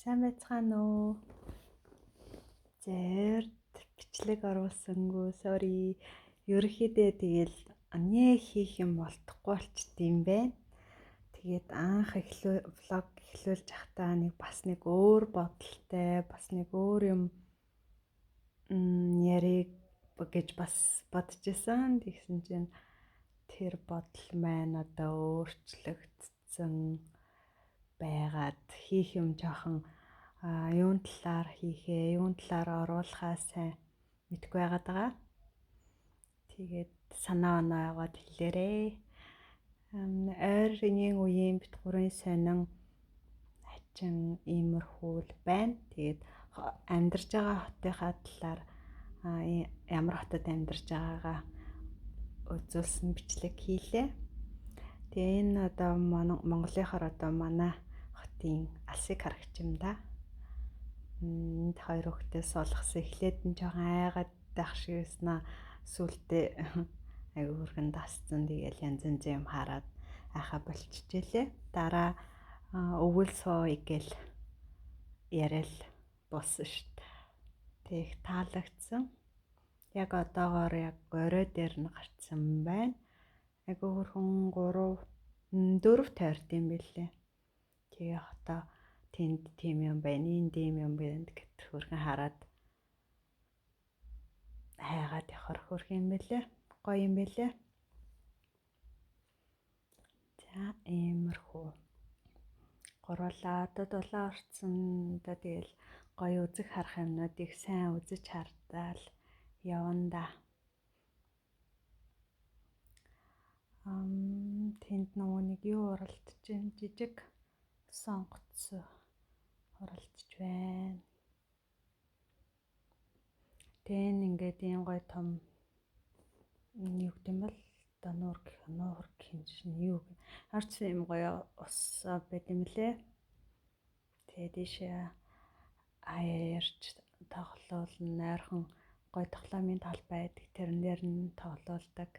Сайн байцгаана уу? Зээрд бичлэг оруулсангүй sorry. Ерөнхийдөө тэгэл нэ хийх юм болтохгүй болчт юм байна. Тэгээд анх влог эхлүүлж байхдаа нэг бас нэг өөр бодолтой, бас нэг өөр юм яриг гэж бас бодож исэн. Тэгсэн чинь тэр бодол маань одоо өөрчлөгдсөн байгаад хийх юм жоохон юун талаар хийхээ, юун талаар оруулахаа сайн мэдэхгүй байгаад байгаа. Тэгээд санаа оноо яваад хэлээрээ. Ойрын үеийн бит гурвын сонин хачин иймэрхүү л байна. Тэгээд амьдарч байгаа хотынхаа талаар ямар хотод амьдарч байгаагаа үзүүлсэн бичлэг хийлээ. Тэгээ энэ одоо Монголынхоор одоо манай хотын алсыг харагч юм да. Энд хоёр хүүхдээ суулгасан. Эхлээд нь жоохон айгаад байх шиг байснаа сүултээ айгүй хүргэн дасцсан. Тэгээл янз янзын юм хараад айхаа болчихжээ. Дараа өвөл сууя гэл яриад болсон шүү дээ. Тэг их таалагдсан. Яг одоогоор яг орой дээр нь гарцсан байна. Айгүй хөрхөн 3 4 тойрт юм билээ. Тэгээ хотоо тэнд тийм юм байна, энд ийм юм байна гэт хөрхөн хараад хайгаад явахар хөрх юм билээ. Гоё юм билээ. За иймэрхүү. Гурлаа одоо дулаан орцсон. Одоо тэгэл гоё үзэх харах юмнуудыг сайн үзэж хардаал явна да. Тэнд нөгөө нэг юу уралдаж байна, жижиг сонгоц уралдаж байна. Тэн ингээд ийм гоё том юу гэдэг юм бол одоо нуур гэх нуур гэх юм чинь юу арч юм гоё ус байд юм лээ. Тэгээ тийшээ аяарч тоглоул нойрхон гоё тоглоомын тал байдаг. Тэрэн дээр нь тоглоулдаг.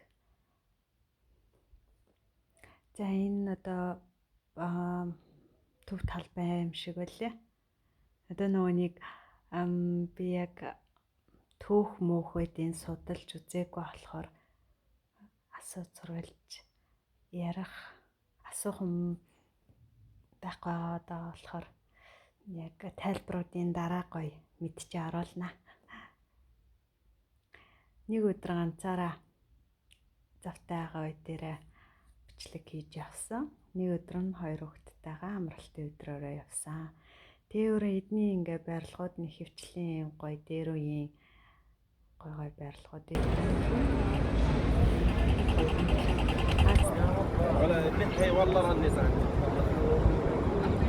За энэ одоо төв талбай юм шиг байлээ. Одоо нөгөө нэг би яг түүх мөөх байдгийг судалж үзээгүй болохоор асууц сурвалж ярих асуух юм байхгүй байгаа болохоор яг тайлбаруудын дараа гоё мэдчи оруулна. Нэг өдөр ганцаараа завтай байгаа үе дээрээ бичлэг хийж явсан. Нэг өдөр нь хоёр хүүхэдтэйгээ амралтын өдрөөрөө явсан. Тэгээ өөрөө эдний ингээ барилгууд нь хөвчлийн гоё дээр үеийн гой гой барилгууд.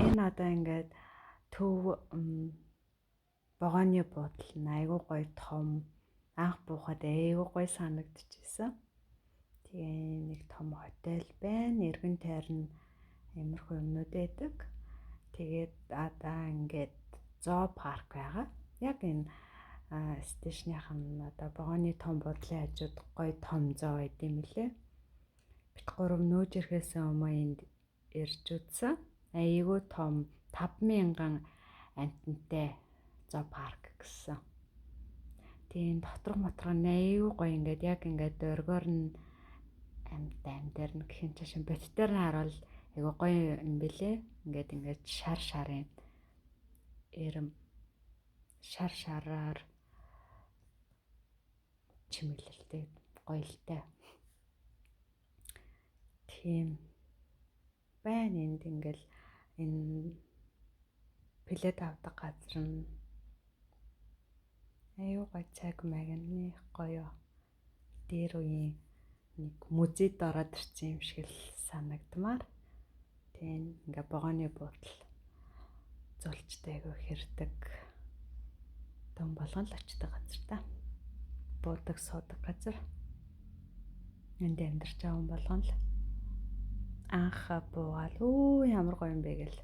Энэ одоо ингээд төв вагоны буудал нь айгүй гоё том анх буухад айгүй гоё санагдчихсэн. Тэгээ нэг том хотел байна. Эргэн тойрон иймэрхүү юмнууд байдаг. Тэгээд одоо ингээд зоопарк байгаа. Яг энэ стейшных нь одоо вагоны том буудлын хажууд гоё том зоо байд юм лээ. Бит гурав нөөж ирэхээс өмнө энд ирж үзсэн. Айгүй том 5000 амьтантай зоопарк гэсэн. Тийм доторх моторх нь айгүй гоё ингээд яг ингээд дөргөөр нь амьд амьдэр нь гэх юм чинь бодтоор нь харуул айгүй гоё юм бэлээ. Ингээд ингээд шар шарын эрэм шар шараар чимэглэлтэй гоёлтой. Тийм байна энд ингээл энэ плед авдаг газар нь аюу гой цаг маг нь гоё дээр үеийн нэг музейд ороод ирсэн юм шиг л санагдмаар. Тийм ингээ вагоны буудал зулчтай айгу хэрдэг. Том болгон л очдог газар та. Буудаг суудаг газар. Энд амьдарч байгаа хүн болгон л анх буугаал өө ямар гоё юм бэ гэл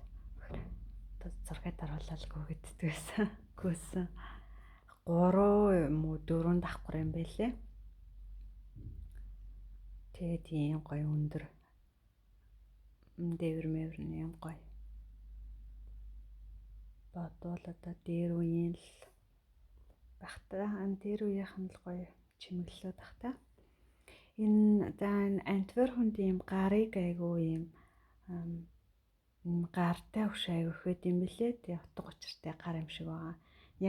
зургийг даруулаад гүгэддэг байсан. Гүйсэн. 3 юм уу 4 давхар юм байлээ. Тэгээд ийм гоё өндөр дээвэр мэвэр нь юм гоё. Бодвол одоо дээр үеийн л багтаа, дээр үеийнх нь л гоё чимэглэлүүд ах та. Энэ за энэ Антверпенд ийм гарыг айгүй ийм гартай хөш айгүй ихэд юм билээ. Тэгээ утга учиртай гар юм шиг байгаа.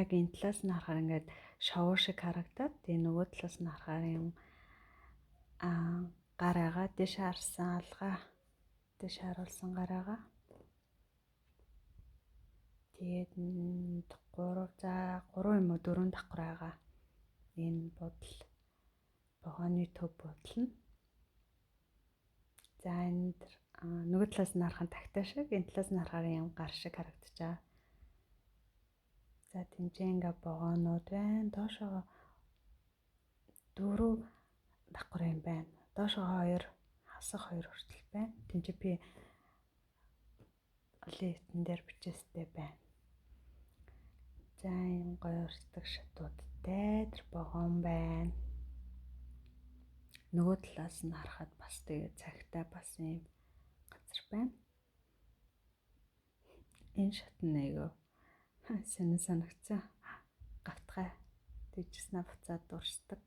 Яг энэ талаас нь харахаар ингээд шоу шиг харагдаад, тэгээ нөгөө талаас нь харахаар юм гар байгаа. Дэш харсан алгаа. Дэш харуулсан гар байгаа. Тэгээд 3 за 3 юм уу 4 давхар байгаа. Энэ бодол вагоны төв бодол нь. За энэ нөгөө талаас нь харахад тагтаа шиг, энэ талаас нь харахаар юм гар шиг харагдаж байгаа. За тэнцээ ингээ вагонууд байна. Доошоо 4 давхар юм байна. Доошоо 2 хасах 2 хүртэл байна. Тэнцээ би олон хитэн дээр бичээстэй байна. За ийм гоё урсдаг шатуудтай тэр вагон байна. Нөгөө талаас нь харахад бас тэгээ цагтай бас ийм газар байна. Энэ шат нь айгүй сонин санагцсан. Гавтгай тэгжснаа буцаад урсдаг.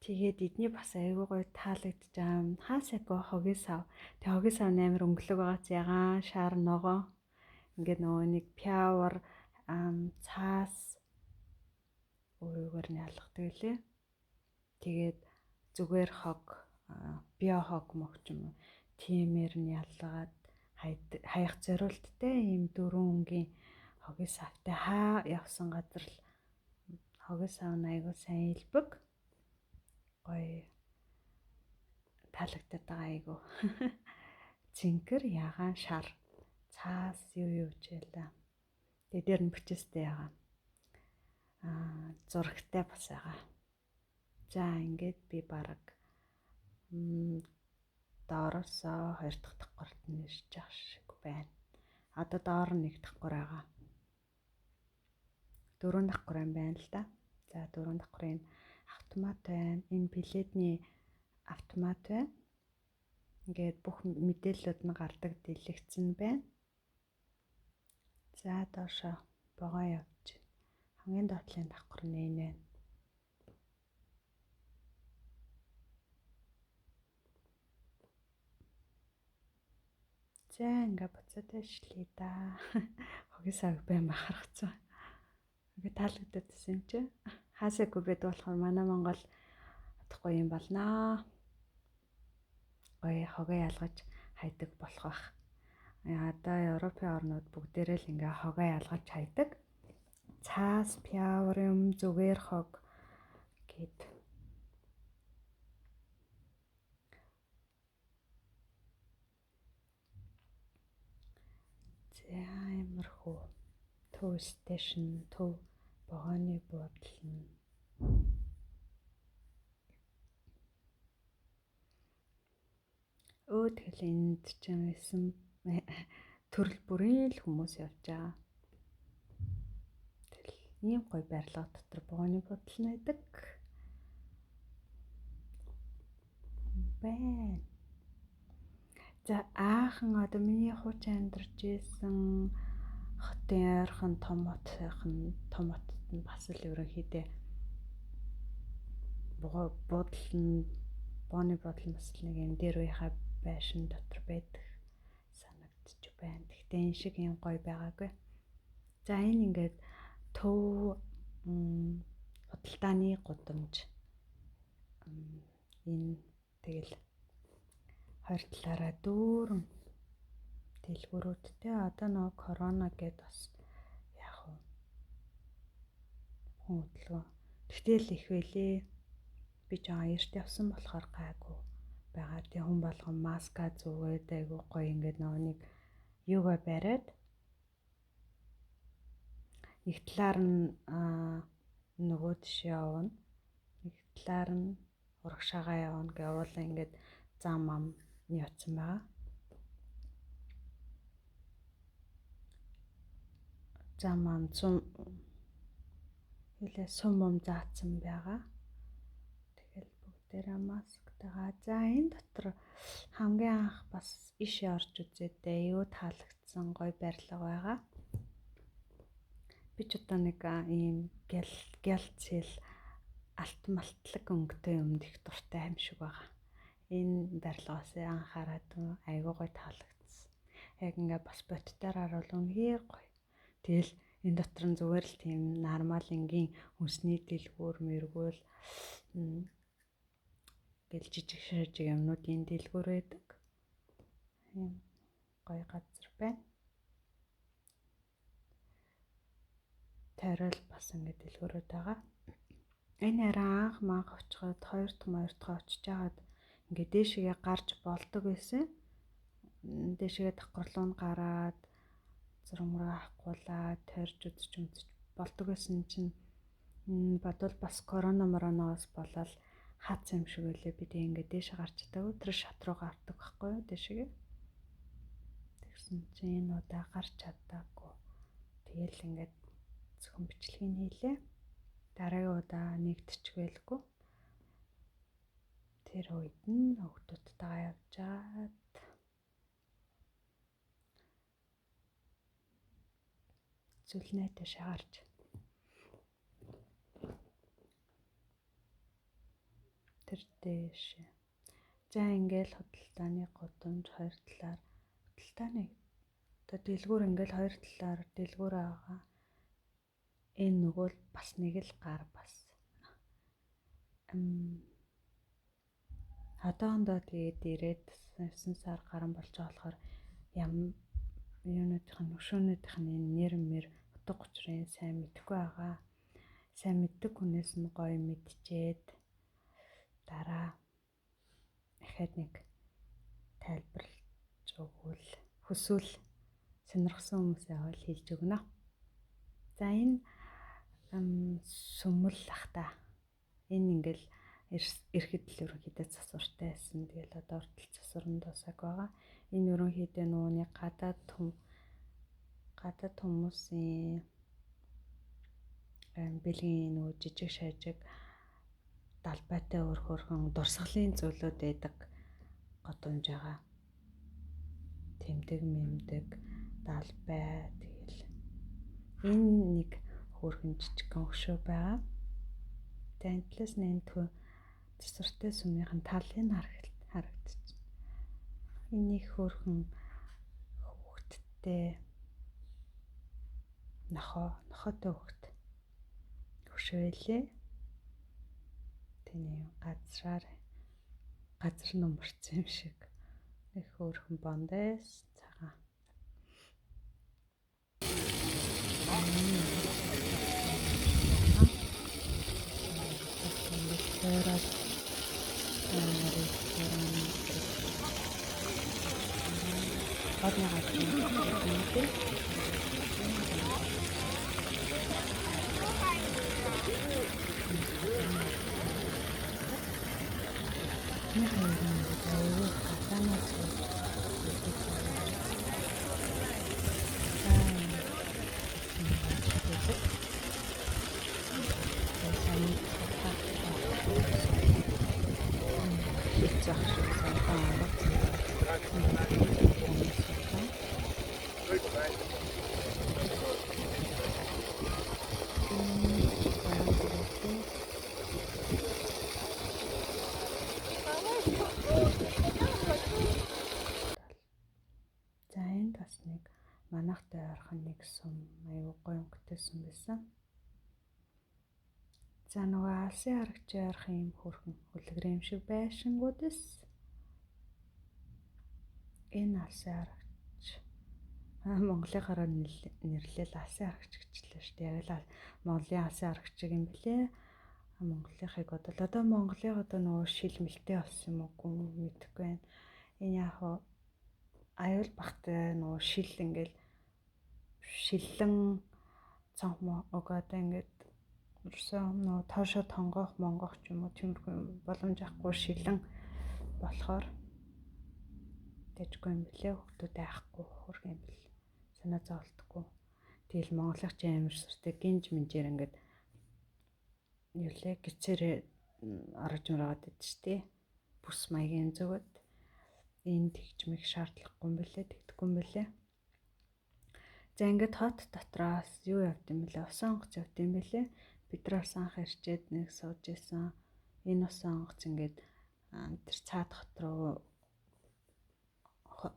Тэгээд эдний бас айгүй гоё таалагдж байгаа юм. Хаасайгүй хогийн сав. Тэг хогийн сав амар өнгөлөг байгаа ч ягаан шар ногоо. Ингээд нөгөө нэг пиавар цаас өөрөөр нь ялгадаг лээ. Тэгээд зүгээр хог био хог мог ч юм уу тиймэр нь ялгаад хаях зориулттай ийм дөрвөн өнгийн хогийн савтай хаа явсан газар л хогийн сав нь айгүй сайн илбэг гоё таалагдаад байгаа айгүй. Цэнхэр ягаан шар цаас юу юу ч байлаа. Тэгээ дээр нь бичээстэй ягаан. Зурагтай бас байгаа. За ингээд би бараг доороосоо 2 дахь давхарт нь ирж байгаа шиг байна. Одоо доор нь 1 давхар байгаа. 4 давхар юм байна л да. За 4 давхрын автомат байна. Энэ билетний автомат байна. Ингээд бүх мэдээллүүд нь гардаг дэлгэцэн байна. За доошоо вагон явж. Хамгийн доотлын давхар нь энэ байна. За ингээ буцаад ажиллая да. Хогийн сав байна бахархацсан. Ингээ таалагдаад байсан юм чи. Хаасаагүй байд болохоор манай Монгол удахгүй юм болноо. Гоё хогоо ялгаж хайдаг болох бах. Одоо Европын орнууд бүгдээрээ л ингээ хогоо ялгаж хайдаг. Цаас, пиаврым, зүгээр хог гэд. За иймэрхүү төв стейшн, төв вагоны буудал нь. Өө тэгэл энд чинь 9 төрөл бүрийн л хүмүүс явж байгаа. Тэгэл ийм гоё барилга дотор вагоны буудал нь байдаг. Байна. За аахан одоо миний хуучин амьдарч исэн хотын ойрхон том хотын том хотод нь бас л ерөнхийдөө буудал нь бооны буудал нь бас л нэг юм дээр үеийнхаа байшин дотор байдаг санагдчих байна. Гэхдээ энэ шиг юм гоё байгаагүй. За энэ ингээд төв худалдааны гудамж. Энэ тэгэл хоёр талаараа дүүрэн дэлгүүрүүдтэй. Одоо нөгөө корона гэд бас яах вэ? Хүн хөдөлгөөн. Тэгтэл их байлээ. Би жоохон эрт явсан болохоор гайгүй байгаа. Тэг хүн болгон маска зүүгээд айгүй гоё ингээд нөгөө нэг юугаа бариад нэг талаар нь нөгөө тишээ явна. Нэг талаар нь урагшаагаа явна гэвал ингээд зам ам явцсан байгаа. Зам ам цум хэлээ сум ум заацсан байгаа. Тэгэл бүгдээрээ маск байгаа. За энэ дотор хамгийн анх бас ишээ орж үзээдээ юу таалагдсан гоё барилга байгаа. Би ч одоо нэг ийм гялцэл алт малтлаг өнгөтэй юмд их дуртай юм шиг байгаа. Энэ барилгаас анхаарад айгүй гоё таалагдсан. Яг ингээ бас бодтоор харуул үнэхээр гоё. Тэгэл энэ дотор нь зүгээр л тийм нормал энгийн хүнсний дэлгүүр мэргүүл гэл жижиг шижиг юмнуудын дэлгүүр байдаг. Ийм гоё газар байна. Тойрол бас ингээ дэлгүүрүүд байгаа. Энэ арай анх манх очиход хоёр дахь очиж хагаад ингээ дээшгээ гарч болдог байсан. Дээшгээ давхарлуу нь гараад зурмраа авахгуулаад тойрж үзэж өмсөж болдог байсан чинь бодвол бас корона мороноос болоод хац юм шиг үлээ. Би тэг ингээ дээшээ гарч чадаагүй. Тэр шат руу гардаг байхгүй юу дээшгээ. Тэгсэн чинь энэ удаа гарч чадаагүй. Тэгэл ингээд зөвхөн бичлэгийг хийлээ. Дараагийн удаа нэгдчих байлгүй. Тэр үед нь хүүхдүүдтэйгээ явжгаад зүлнээтэй шагарч тэр дээш. За ингээл худалдааны гудамж хоёр талаар худалдааны одоо дэлгүүр ингээл хоёр талаар дэлгүүр байгаа. Энэ нөгөө л бас нэг л гар бас. Одоохондоо тэгээд ирээд 9 сар гарan болж байгаа болохоор ям юунуудын хөшөөнүүдийнх нь энэ нэр мэр утга учирын сайн мэдэхгүй байгаа. Сайн мэддэг хүнээс нь гоё мэдчихэд дараа дахиад нэг тайлбарлаж өгвөл хүсвэл сонирхсан хүмүүс явал хэлж өгнө. За энэ сүмэл ах та. Энэ ингээл ирэхэд л ерөнхийдөө засвартай байсан. Тэгэл одоо хүртэл засвар нь дуусаагүй байгаа. Энэ ерөнхийдөө нөгөөний гадаад хүмүүсийн бэлгийн нөгөө жижиг шажиг далбайтай өөр хөөрхөн дурсгалын зүйлүүд байдаг гудамж байгаа. Тэмдэг мэмдэг далбай тэгэл энэ нэг хөөрхөн жижигхэн хөшөө байгаа. Тэгээ энэ талаас нь энэ засвартай сүмийнхэн талыг харагдчих. Энэ нэг хөөрхөн хүүхэдтэй нохойтой хүүхэд хөшөө байлээ. Тэний газраар газар нөмөрцөн юм шиг нэг хөөрхөн бондээс цагаан. Тойроод ресторан хоолны газар юм дээ. Миний хоёр ингээд аюу гадаанаас сууж идэх байгаа. За энд бас нэг манайхтай ойрхон нэг сүм аюу гоё өнгөтэй сүм байсан. За нөгөө алсын харагчийн ойрхон юм хөөрхөн үлгэр юм шиг байшингууд эс. Энэ алсын харагч Монголынхаараа нэрлээл алсын харагч гэчлээ шүү дээ. Яг л Монголын алсын харагчиг юм блэ. Монголынхыг бодвол одоо Монголын одоо нөгөө шил мэлтэй болсон юм уу мэдэхгүй байна. Энэ яг аюул бахтай нөгөө шил ингээл шиллэн цонх одоо ингээд ерөөсөө нөгөө тоошо тонгоох монгох ч юм уу тиймэрхүү боломж авахгүй шилэн болохоор дэжгүй юм блэ хүүхдүүд айхгүй хөрх юм бэл санаа зовлтгүй. Тэгэл монголч амар сүртэй гинж минжээр ингээд юу лээ гисэрээ орж мөрөөд идэв штэ. Бүс маягийн зүгт энд тэгжмэх шаардлагагүй юм бэлээ, тэгдэхгүй юм бэлээ. За ингээд хот дотроос юу явд юм бэлээ? Усан онгоц явд юм бэлээ. Бид нар бас анх ирчээд нэг сууж исэн. Энэ усан онгоц ингээд тэр цаад хот руу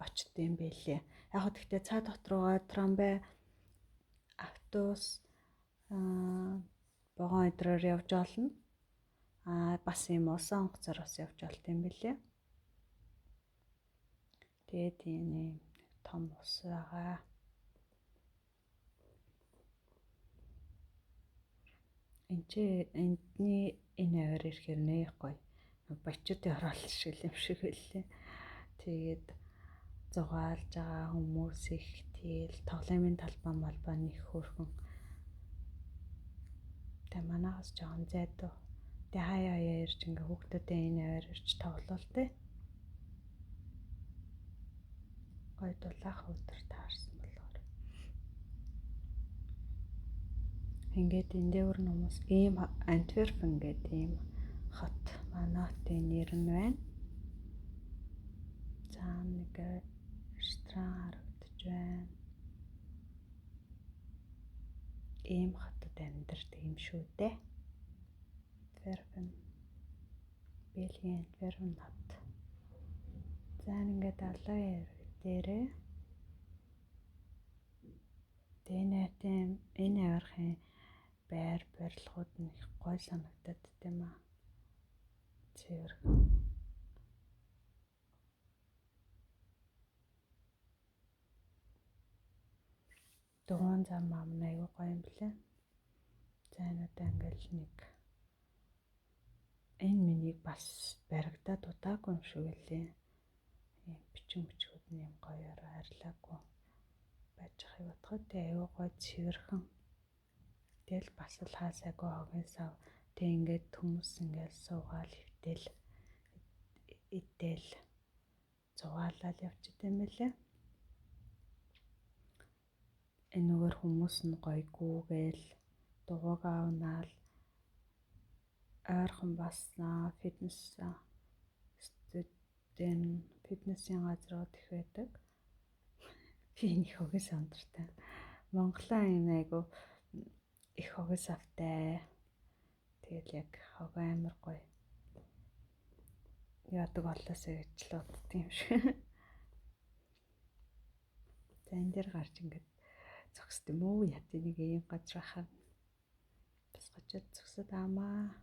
очт юм бэлээ. Яг хөө тэгтээ цаад хот руугаа трамвай, автобус, вагон өдрөөр явж олно. Аа бас юм усан онгоцоор бас явж олт юм бэлээ. Тэгээд ийм том ус байгаа. Энд чи эндний энэ аваар ирэхээр нэх гоё. Бачуудын хороолт шиг юм шиг байлээ. Тэгээд зугаалж байгаа хүмүүс их, тэгэл тоглоомын талбай малбай нэг хөөрхөн. Тэг манаагаас жоохон зайдуу. Тэг хаяа хаяа ирж ингээ хүүхдүүдээ энэ аваар ирж тоглоол тэ. Гоё дулаах өдөр таарсан болохоор. Ингээд энэ дэвэр хүмүүс ийм Антверпен гэдэг ийм хот манай хотын нэр нь байна. За нэг ресторан харагдаж байна. Ийм хотод амьдардаг юм шүү дээ. Антверпен. Бельгийн Антверпен хот. За ингээд далайн эрэг дээрээ энэ энэ авирахын байр барилгууд нь их гоё санагдаад тийм аа. Цэвэрхэн. Дугуйн зам ам айгүй гоё юм блэ. За энэ удаа ингээл нэг энэ миний бас баригдаад удаагүй юм шиг үлээ. Ийм бичин бичгүүд нь юм гоёор арилаагүй байж байгааг бодоход тэг айгүй гоё цэвэрхэн. Тэгэл бас л хаасайгүй хогийн сав. Тэг ингээд хүмүүс ингээд суугаал хөвтэл идэл зугаалал явчихд юм байлээ. Энүүгээр хүмүүс нь гоё гүүгээл дугуйгаа унаал ойрхон бас фитнес студент фитнесийн газрууд их байдаг. Би энэ их хогийн савдартай. Монголын юм айгу их хогийн савтай. Тэгэл яг хог амар гоё. Яадаг болоосаа гэж л бодд юм шиг. За энэ дээр гарч ингээд зогсд юм уу? Яа нэг ийм газар хаа. Бас гочоод зогсод аамаа.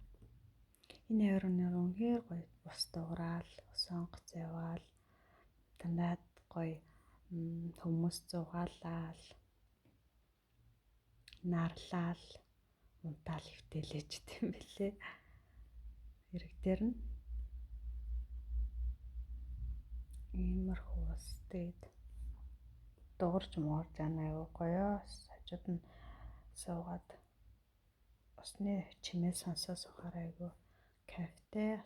Энэ авир өнөр үнэхээр гоё ус дуграал, ус онгоц яваал. Дандаа гоё хүмүүс зугаалал, нарлаал, унтаал хөвтөлэж юм бэлээ. Ирэг дээр нь иймэрхүү ус тэгээд дуурч муурж ана аюу гоё. Хажууд нь суугаад усны чимээ сонсоо сухаар айгу кайфтай.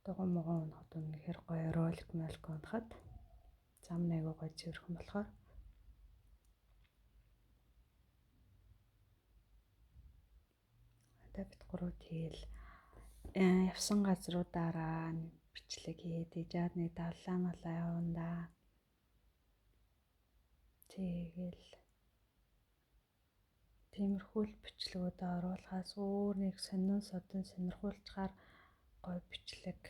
Дугуй мугуй унахад үнэхээр гоё ролик молик унахад зам нь айгу гоё цэвэрхэн болохоор одоо бид гурав тэгэл явсан газруудаараа бичлэг хийгээд ижаад нэг даллаа малаа явна. Тэгэл тиймэрхүү л бичлэгүүдээ оруулахаас өөр нэг сонин содон сонирхуулчихаар гоё бичлэг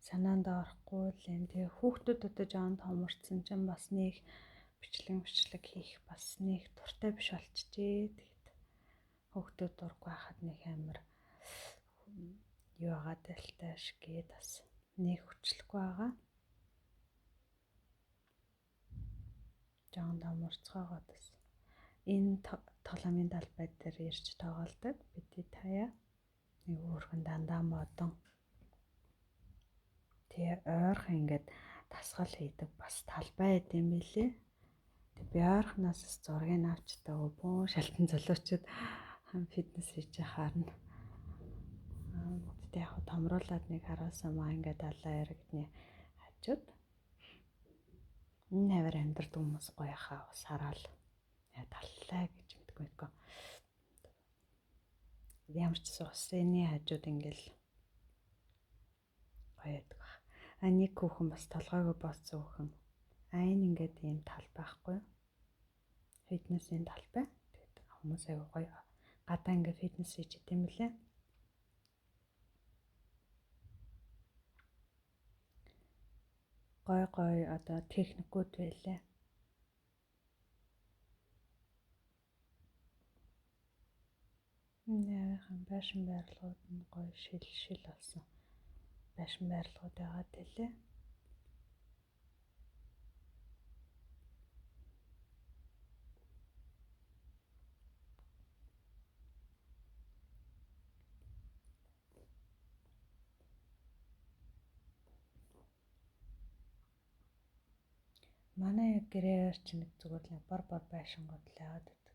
санаанд орохгүй л юм. Тэгээ хүүхдүүд одоо жоон томорцсон чинь бас нэг бичлэг хийх бас нэг дуртай биш болчихжээ. Тэгэд хүүхдүүд дургүй байхад нэг амар юу агаад байлтай ш гээд бас нэг хүчлэхгүй байгаа. Жоон томорцоогоод бас энэ тоглоомын талбай дээр ирж тоглодог. Бидний таяа нэг өөрхөн дандаа модон. Тэгээ ойрхон ингээд дасгал хийдэг бас талбай байд юм билээ. Тэг би ойрхоноос зургийг авчдаг. Бүүн шалтан залуучууд фитнес хийж яхаар нь. Тэгтээ яг томруулаад нэг харуулсан маа ингээд далаа яригдны хажууд. Энэ хавар амьдардаг хүмүүс гоё хаа ус хараал. Даллаа гэж мэдгүй мэдгүй. Ямар ч гэсэн усны хажууд ингээл гоё байдаг баг. А нэг хүүхэн бас толгойгоо бооцсон хүүхэн. А энэ ингээд ийм тал байхгүй юу? Фитнесийн талбай. Тэгээд хүмүүс аягүй гоё гадаа ингээд фитнес хийж идэм билээ. Гой гой одоо техникүүд байлаа. Нэрхэн байшин барилгууд нь гоё шил шил болсон. Байшин барилгууд байгаа тэлээ. Манай гэрээр чи нэг зүгээр л бор бор байшингууд л яваад байдаг.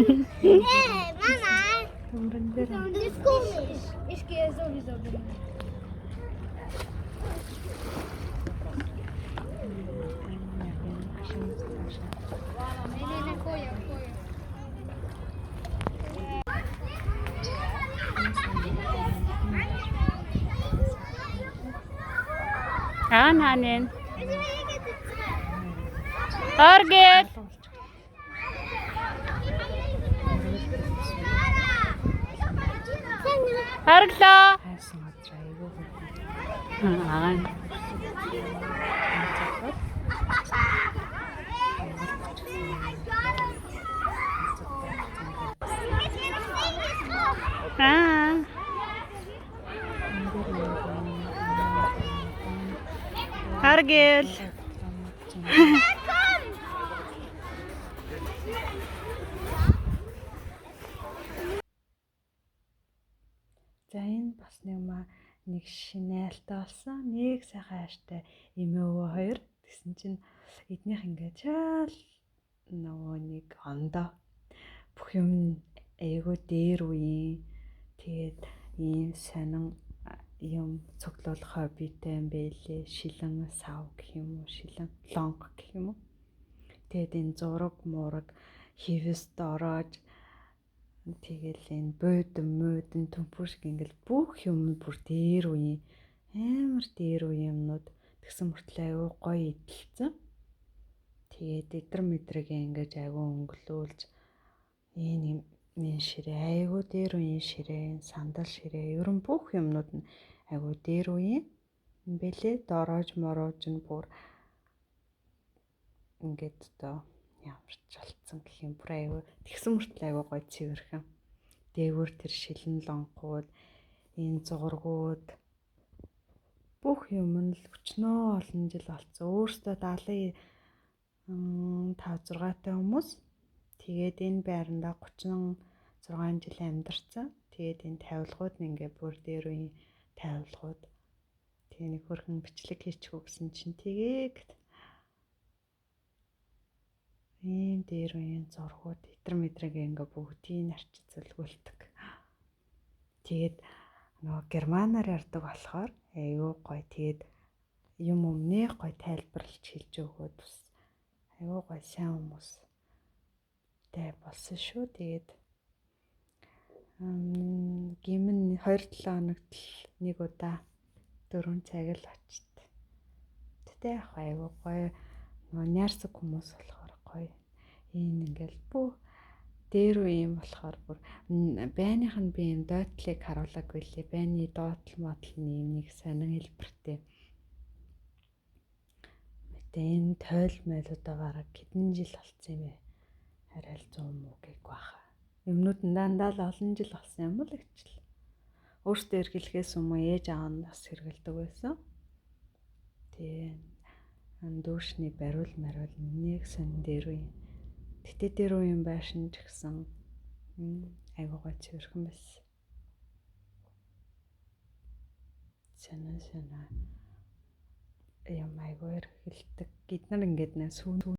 Hey, Mama. Төмрөн дээр Das ist komisch. Ich gehe sowieso wieder. Яг энэ машин цаашаа. Nee, nee, nee, koya, koya. Аа наанин. Оргэл. Орглоо. Хайсан газар айгүй хөөрхөн. Аа. Аа. Оргэл. За энэ бас нэг маа нэг шинээлтэй болсон. Нэг сайхан хайртай эмээ өвөө хоёр. Тэгсэн чинь эднийх ингээд чаал нөгөө нэг ондоо бүх юм айгүй дээр үеийн тэгээд ийм сонин юм цуглуулах хоббитэй юм байлээ. Шилэн сав гэх юм уу, шилэн лонг гэх юм уу. Тэгээд энэ зураг мураг хивэст ороож тэгэл энэ буудан муудан төмпөр шиг ингээл бүх юм бүр дээр үеийн амар дээр үеийн юмнууд тэгсэн мөртлөө айгүй гоё идэлцэн. Тэгээд эдэр мэдрэг ингэж айгүй өнгөлүүлж энэ юм ширээ айгүй дээр үеийн ширээ, энэ сандал ширээ ер нь бүх юмнууд нь айгүй дээр үеийн юм бэлээ. Дороож мороож нь бүр ингээд одоо ямар ч болцсон гэх юм бүр айгүй тэгсэн мөртлөө айгүй гоё цэвэрхэн. Дээгүүр тэр шилэн лонхууд, энэ зургууд бүх юм нь л өчнөө олон жил болцсон. Өөртөө 75 6 таа хүмүүс. Тэгээд энэ байрандаа 36 жил амьдарсан. Тэгээд энэ тавилгууд нь ингээ бүр дээр үеийн тавилгууд. Тэгээ нэг хөрхөн бичлэг хийчихв гэсэн чинь тэгээ гэт. Ийм дээр үеийн зургууд эдэр мэдрэг ингээ бүгдийг арчиж зүлгүүлдэг. Тэгээд нөгөө германаар ярьдаг болохоор айгүй гоё. Тэгээд юм өмнөх гоё тайлбарлаж хэлж өгөөд бас айгүй гоё сайн хүмүүс тэй болсон шүү. Тэгээд гимэн 2-7 хоногт л нэг удаа 4 цаг л очт. Тэгтээ яг айгүй гоё нөгөө найрсаг хүмүүс болохоор гоё. Энэ ингээл бүх дээр үе юм болохоор бүр байных нь би юм дойтлыг харуулаагүй лээ. Байны доотлол модл нь юм нэг сонин хэлбэртэй. Гэтэ энэ тойл мойлуудаа бараг хэдэн жил болцсон юм бэ? Арай л 100 муу гээгүй баха. Юмнууд нь дандаа л олон жил болсон юм л гэтэл. Өөртөө эргэлхээс өмнө ээж аав нь бас хэргэлдэг байсан. Тэгээ дүүшний бариул мариул нэг сон дээр үе. Гэтэ дээр үеийн байшин ч гэсэн айгуу гой цэвэрхэн байсан. Сонин сонин юм айгуу эргэлдэг. Бид нар ингээд нэ сүүн